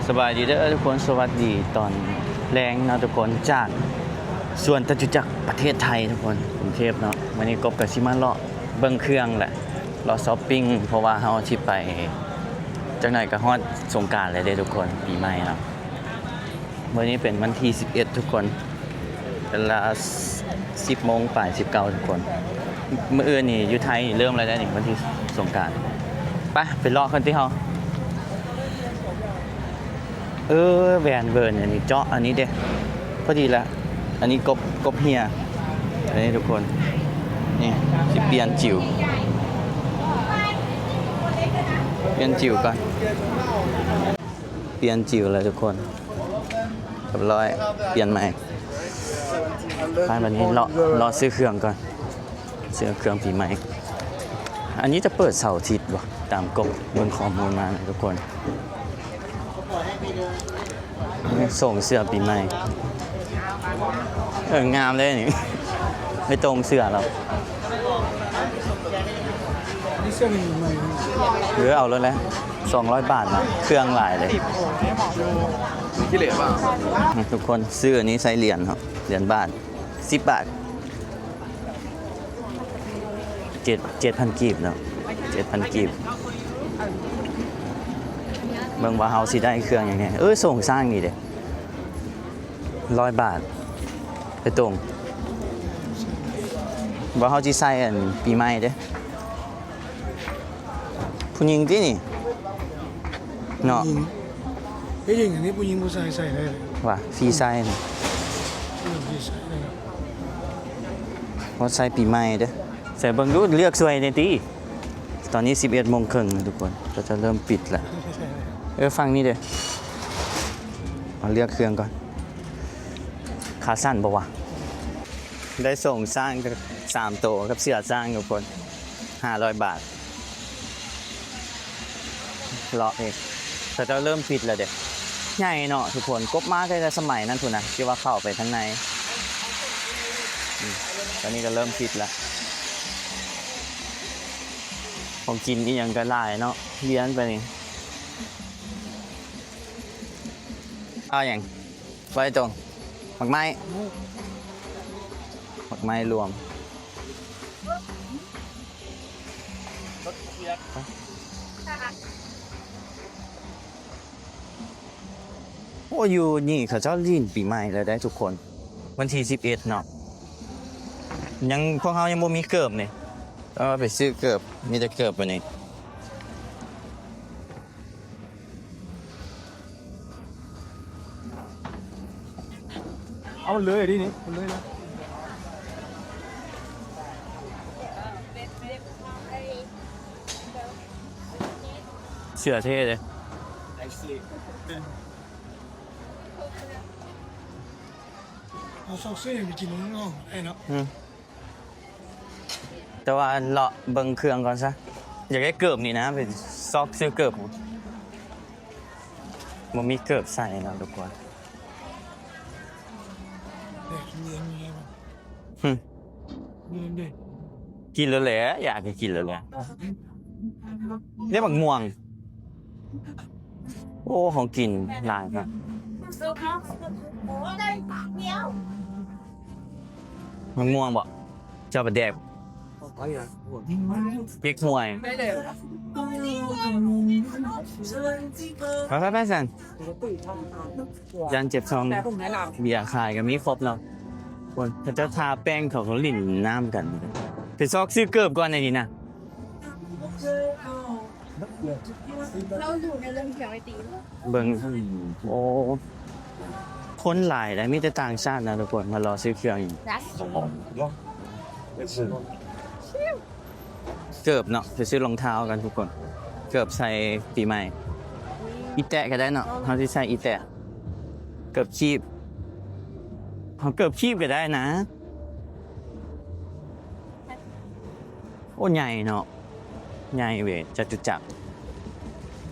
ສະບາຍດີເດີທຸກຄົນ ສະຫວັດດີຕອນແລງເນາະທຸກຄົນ ຈາກສວນຈະຕຸຈັກ ປະເທດໄທທຸກຄົນ ກຸງເທບເນາະ. ມື້ນີ້ກົບກໍຊິມາເລາະເບິ່ງເຄື່ອງແຫຼະ ເລາະຊັອບປິງ ເພາະວ່າເຮົາຊິໄປ ຈັກໜ້ອຍກໍຮອດສົງການແລ້ວເດ້ທຸກຄົນ ປີໃໝ່ເນາະ. ມື້ນີ້ເປັນວັນທີສິບເອັດທຸກຄົນ ເວລາສິບໂມງປາຍສິບເກົ້າທຸກຄົນ. ມື້ອື່ນນີ້ຢູ່ໄທນີ້ເລີ່ມແລ້ວເດ້ນີ້ ວັນທີສົງການ. ໄປ ໄປເລາະກັນຕິເຮົາ. ເອີ ແວ່ນເວີນອັນນີ້ເຈາະອັນນີ້ເດ້ ພໍດີລະ. ອັນນີ້ກົບ ກົບເຫື່ອ ອັນນີ້ທຸກຄົນ ນີ້ຊິປ່ຽນຈິ້ວ ປ່ຽນຈິ້ວກ່ອນ. ປ່ຽນຈິ້ວແລ້ວທຸກຄົນ ຮຽບຮ້ອຍ ປ່ຽນໃໝ່. ໄປ ບັດນີ້ເລາະ ເລາະຊື້ເຄື່ອງກ່ອນ ຊື້ເຄື່ອງປີໃໝ່. ອັນນີ້ຈະເປີດເສົາອາທິດບໍ່ ຕາມກົບເບິ່ງຂໍ້ມູນມານະທຸກຄົນ. ສົ່ງເສື້ອປີໃໝ່ ເອີ ງາມເດ້ນີ້ ໄປຕົງເສື້ອແລ້ວ. ນີ້ເສື້ອໃໝ່ ເອີ ເອົາໂລດແຫຼະ ສອງຮ້ອຍບາດນະ ເຄື່ອງຫຼາຍເດ້. ຂີ້ເຫຼຍວ່າ ທຸກຄົນ ຊື້ອັນນີ້ໃສ່ຫຼຽນເນາະ ຫຼຽນບາດ ສິບບາດ ເຈັດ ເຈັດພັນກີບເນາະ ເຈັດພັນກີບ. ເບິ່ງວ່າເຮົາຊິໄດ້ເຄື່ອງຫຍັງແດ່. ເອີ ໂສ້ງຊ້າງນີ້ເດ້ ຮ້ອຍບາດ ໄປຕົງ ວ່າເຮົາຊິໃສ່ອັນປີໃໝ່ເດ້. ຜູ້ຍິງຕິນີ້ເນາະ ຜູ້ຍິງ ເຮັດຫຍັງອັນນີ້ ຜູ້ຍິງຜູ້ຊາຍໃສ່ໄດ້ ວ່າຟຣີໄຊສ໌ ເອີ ຟຣີໄຊສ໌ໄດ້ເນາະ ຮອດໃສ່ປີໃໝ່ເດີ້. ໃສ່ເບິ່ງດູ ເລືອກຊ່ວຍແດ່ຕິ. ຕອນນີ້ສິບເອັດໂມງເຄິ່ງນະທຸກຄົນ ກໍຈະເລີ່ມປິດລະ. ເອີ ຝັ່ງນີ້ເດ້ ມາເລືອກເຄື່ອງກ່ອນ. ຂາສັ້ນບໍ່ວະ? ໄດ້ໂສ້ງຊ້າງສາມໂຕກັບເສື້ອຊ້າງທຸກຄົນ ຫ້າຮ້ອຍບາດ. ເລາະເອງ ເຂົາເຈົ້າເລີ່ມປິດແລ້ວເດ້. ໃຫຍ່ເນາະທຸກຄົນ ກົບມາແຕ່ສະໄໝນັ້ນພຸ້ນນະ ທີ່ວ່າເຂົ້າໄປທາງໃນ. ອືມ ຕອນນີ້ກໍເລີ່ມປິດລະ. ຂອງກິນອີ່ຫຍັງກໍຫຼາຍເນາະ ວຽນໄປນີ້. ເອົາຫຍັງ? ໄວ້ຕົງ ໝາກໄມ້ ໝາກໄມ້ລວມ. ໂອ້ ຢູ່ນີ້ເຂົາເຈົ້າຫຼິ້ນປີໃໝ່ແລ້ວໄດ໋ທຸກຄົນ ວັນທີສິບເອັດເນາະ. ຍັງ ພວກເຮົາຍັງບໍ່ມີເກີບນີ້ ເອີ ໄປຊື້ເກີບ ມີແຕ່ເກີບອັນນີ້. ເອົາເລີຍດີນີ້ ເອົາເລີຍນະ. ເສື້ອເທ່ເດ້. ເອົາຊອກຊື້ຫຍັງໄປກິນເນາະ ໄອ້ເນາະ. ອືມ. ແຕ່ວ່າເລາະເບິ່ງເຄື່ອງກ່ອນຊະ ຢາກໄດ້ເກີບນີ້ນະ ໄປຊອກຊື້ເກີບ ບໍ່ມີເກີບໃສ່ເນາະທຸກຄົນ. ຫຶ ກິນແລ້ວແຫຼະ ຢາກກໍກິນແລ້ວແຫຼະ. ໄດ້ໝາກມ່ວງ ໂອ້ ຂອງກິນຫຼາຍຄັກ. ໝາກມ່ວງບໍ່? ເຈົ້າປາແດກ ເກັກຮວຍ ໄປໆໆ ຊັ້ນ ຢ້ານເຈັບທ້ອງ. ເບຍຂາຍກໍມີຄົບເນາະ ຄົນເຂົາເຈົ້າທາແປ້ງ ເຂົາກໍຫຼິ້ນນ້ຳກັນ. ໄປຊອກຊື້ເກີບກ່ອນໄອ້ນີ້ນະ. ເບິ່ງ ໂອ້ ຄົນຫຼາຍໃດ໋ ມີແຕ່ຕ່າງຊາດນະທຸກຄົນ ມາລໍຊື້ເຄື່ອງ. ເກີບເນາະ ໄປຊື້ລອງເທົ້າກັນທຸກຄົນ ເກີບໃສ່ປີໃໝ່. ອີແຕະກໍໄດ້ເນາະ ເຮົາຊິໃສ່ອີແຕະ ເກີບຄີບ ເຮົາເກີບຄີບກໍໄດ້ນະ. ໂອ້ ໃຫຍ່ເນາະ ໃຫຍ່ເວີຍ ຈະຕຸຈັກ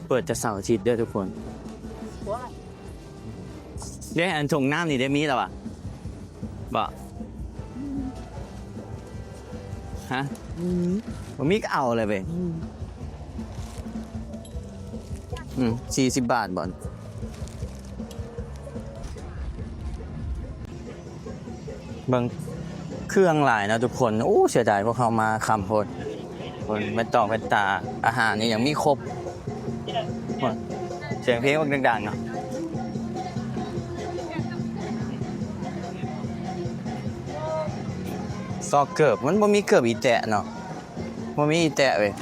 ເປີດແຕ່ເສົາອາທິດເດີທຸກຄົນ. ເດ້ ອັນຖົງນ້ຳນີ້ໄດ້ມີແລ້ວຫວາ? ບໍ່ ຮະ? ອືມ ບໍ່ມີກໍເອົາເລີຍເວີຍ. ອືມ ອືມ ສີ່ສິບບາດບໍ່? ເບິ່ງເຄື່ອງຫຼາຍເນາະທຸກຄົນ. ໂອ້ ເສຍດາຍພວກເຮົາມາຄ່ຳໂພດ. ເບິ່ງແວ່ນຕອງແວ່ນຕາ ອາຫານນີ້ຍັງມີຄົບ. ໂອ້ ສຽງເພງບັກດັງໆເນາະ. ຊອກເກີບ ມັນບໍ່ມີເກີບອີແຕະເນາະ. ບໍ່ມີແຕະເວີຍ.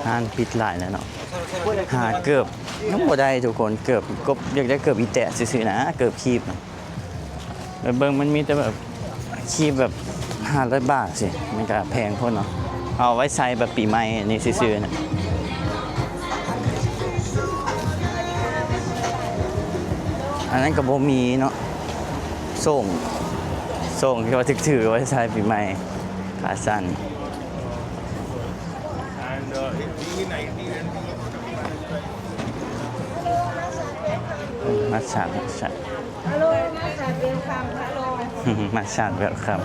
ຮ້ານປິດຫຼາຍແລ້ວເນາະ. ຫາເກີບຍັງບໍ່ໄດ້ທຸກຄົນ. ເກີບ ກົບ ຢາກໄດ້ເກີບອີແຕະຊື່ໆນະ ເກີບຄີບ. ໄປເບິ່ງ ມັນມີແຕ່ແບບຄີບແບບຫ້າຮ້ອຍບາດຊີ້ ມັນກະແພງໂພດເນາະ. ເອົາໄວ້ໃສ່ແບບປີໃໝ່ນີ້ຊື່ໆນະ. ອັນນັ້ນກໍບໍ່ມີເນາະ. ໂສ້ງ ໂສ້ງທີ່ວ່າຖືກຖືໄວ້ໃສ່ປີໃໝ່ ຂາສັ້ນ. ມັດສາ ມັດສາ Hello ມັດສາ welcome Hello ມັດສາ welcome.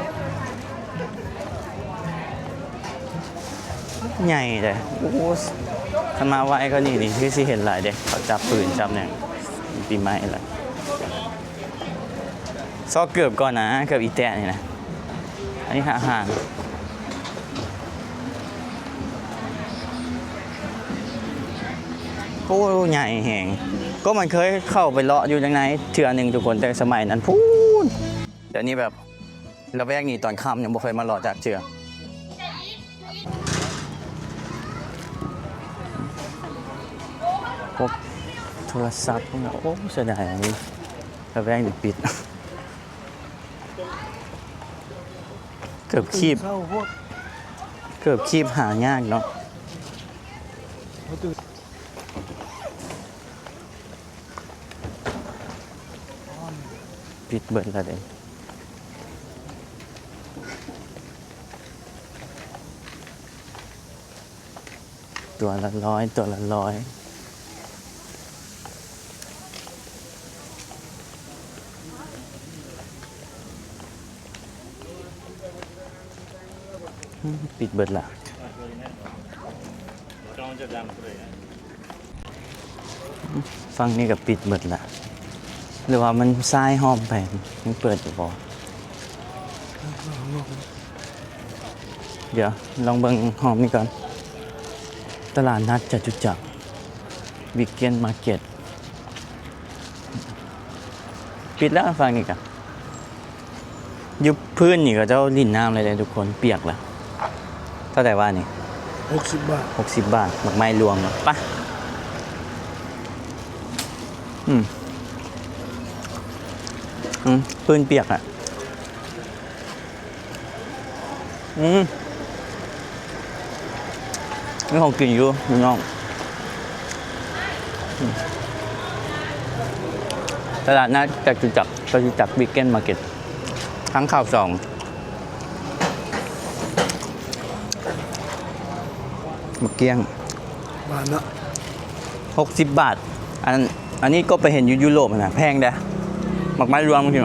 ໃຫຍ່ເດ້. ໂອ້ ຄັນມາໄວກວ່ານີ້ນີ້ ຄືຊິເຫັນຫຼາຍເດ້. ເຂົາຈັບປືນຈັບຫຍັງປີໃໝ່ລະ. ຊອກເກີບກ່ອນນະ ເກີບອີແຕະນີ້ນະ. ອັນນີ້ອາຫານ. ໂອ້ ໃຫຍ່ແຮງ. ກໍມັນເຄີຍເຂົ້າໄປເລາະຢູ່ທາງໃນເທື່ອໜຶ່ງທຸກຄົນ ແຕ່ສະໄໝນັ້ນພຸ້ນ. ດຽວນີ້ແບບ ລະແວກນີ້ຕອນຄ່ຳຍັງບໍ່ເຄີຍມາເລາະຈັກເທື່ອ. ພວກໂທລະສັບພວກນັ້ນ ໂອ້ ເສຍດາຍ ລະແວກນີ້ປິດ. ເກີບຄີບ ເກີບຄີບຫາຍາກເນາະ. ປິດເບິດລະເດ້. ຕົວລະຮ້ອຍ ຕົວລະຮ້ອຍ. ອືມ ປິດເບິດລະ. ຝັ່ງນີ້ກໍປິດເບິດລະ ຫຼືວ່າມັນຊາຍຮອບໄປ ຍັງເປີດຢູ່ບໍ່? ດຽວລອງເບິ່ງຮອບນີ້ກ່ອນ. ຕະຫຼາດນັດຈະຕຸຈັກ Weekend Market ປິດແລ້ວ. ຝັ່ງນີ້ກະ ຢູ່ພື້ນນີ້ເຂົາເຈົ້າຫຼິ້ນນ້ຳເລີຍເດ້ທຸກຄົນ ປຽກລະ. ເທົ່າໃດວະນີ້? ຫົກສິບບາດ. ຫົກສິບບາດ ໝາກໄມ້ລວມ. ປະ ອືມ ອືມ ພື້ນປຽກອະ. ອືມ ມີຂອງກິນຢູ່ພີ່ນ້ອງ. ອືມ ຕະຫຼາດນັດຈະຕຸຈັກ ຈະຕຸຈັກ Weekend Market ທາງເຂົ້າສອງ. ໝາກກ້ຽງ ຫວານເນາະ. ຫົກສິບບາດ. ອັນ ອັນນີ້ກໍໄປເຫັນຢູ່ຢູໂຣບຫັ້ນນະ ແພງເດ້. ໝາກໄມ້ລວມຈັ່ງຊີ້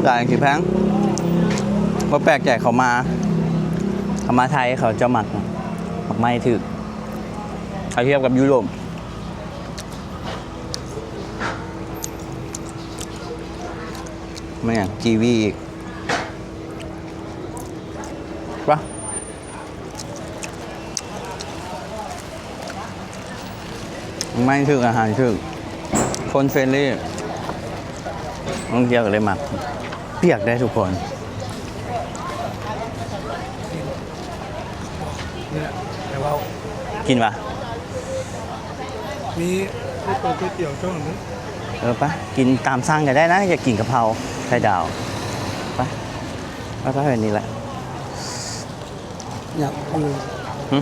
ຫຼາຍຈັ່ງຊີ້ແພງ. ບໍ່ແປກໃຈ ເຂົາມາ ເຂົາມາໄທ ເຂົາເຈົ້າມັກໝາກໄມ້ຖືກ ຖ້າທຽບກັບຢູໂຣບ. ແມ່ນຫຍັງ ກີວີອີກ. ປະ ໄມ້ຖືກ ອາຫານຖືກ ຄົນເຟຣນລີ ນັກທ່ອງທ່ຽວກໍເລີຍມັກ. ປຽກໄດ໋ທຸກຄົນ. ນີ້ແຫຼະ ແຕ່ວ່າ ກິນຫວາ? ມີ ມີໂຕກ໋ວຍຕຽວເຈົ້າໜຶ່ງ. ເອີ ໄປ ກິນຕາມສັ່ງກໍໄດ້ນະ ຢາກກິນກະເພົາໄຂ່ດາວ. ໄປ ໄປ ໄປ ນີ້ແຫຼະ. ຢາກ ຫຶ?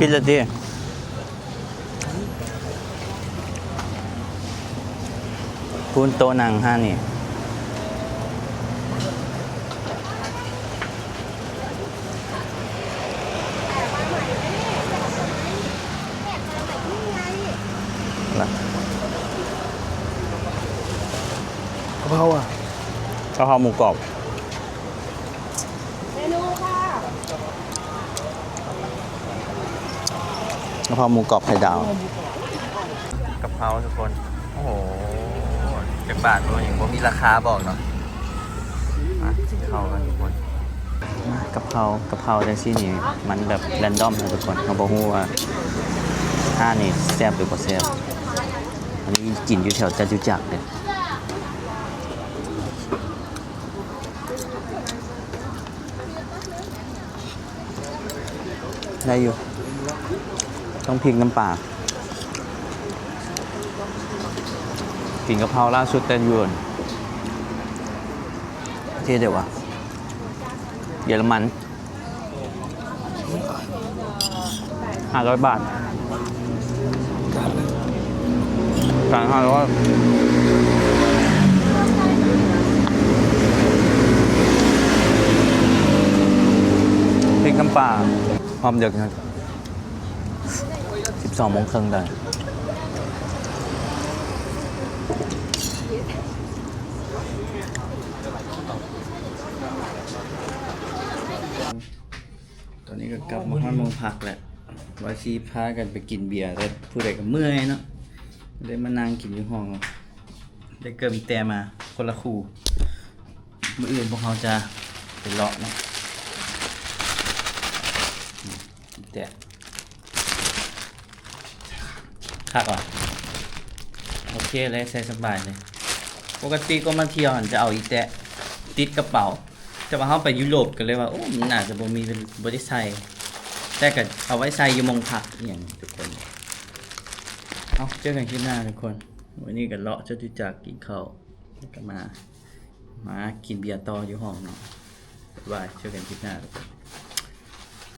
ປິດແລ້ວຕິ? ພຸ້ນໂຕະນັ່ງຮ້ານນີ້. ເພາະໝູກອບ ເມນູຄ່ະ ກະເພາະໝູກອບໄຂ່ດາວ ກະເພົາທຸກຄົນ. ໂອ້ໂຫ ຈັກບາດບໍ່ນີ້ ບໍ່ມີລາຄາບອກເນາະ. ມາກິນເຂົ້າກັນທຸກຄົນ. ກະເພົາ ກະເພົາຈັ່ງຊີ້ນີ້ ມັນແບບແຣນດອມເນາະທຸກຄົນ ເຮົາບໍ່ຮູ້ວ່າຮ້ານນີ້ແຊບຫຼືບໍ່ແຊບ. ອັນນີ້ກິນຢູ່ແຖວຈະຕຸຈັກເດ້. ໄດ້ຢູ່ ຕ້ອງພິກນ້ຳປາ. ກິນກະເພົາລ່າສຸດແຕ່ຢູ່ ປະເທດໃດວະ ເຢຍລະມັນ. ຫ້າຮ້ອຍບາດ ຈ່າຍຫ້າຮ້ອຍ. ພິກນ້ຳປາ ຮອບດຶກ ສິບສອງໂມງເຄິ່ງໄດ້. ຕອນນີ້ກໍກັບມາຮອດໂຮງພັກແລ້ວ ວ່າຊິພາກັນໄປກິນເບຍ ແຕ່ຜູ້ໃດກໍເມື່ອຍເນາະ ເລີຍມານັ່ງກິນຢູ່ຫ້ອງ. ໄດ້ເກີບອີແຕະມາຄົນລະຄູ່. ມື້ອື່ນພວກເຮົາຈະໄປເລາະເນາະ. ອີແຕະ ຄັກຫວາ? ໂອເຄເລີຍ ໃສ່ສະບາຍເລີຍ. ປົກກະຕິກອນມາທ່ຽວຫັ້ນຈະເອົາອີແຕະຕິດກະເປົາ ແຕ່ວ່າເຮົາໄປຢູໂຣບກໍເລີຍວ່າ ໂອ້ ມັນໜ້າຈະບໍ່ມີ ບໍ່ໄດ້ໃສ່ ແຕ່ກໍເອົາໄວ້ໃສ່ຢູ່ໝ່ອງພັກອີ່ຫຍັງທຸກຄົນ. ເອົາ ເຈີກັນຄລິບໜ້າທຸກຄົນ. ມື້ນີ້ກໍເລາະຈະຕຸຈັກກິນເຂົ້າ ແລ້ວກໍມາ ມາກິນເບຍຕໍ່ຢູ່ຫ້ອງເນາະ. ບາຍບາຍ ເຈີກັນຄລິບໜ້າທຸກຄົນ.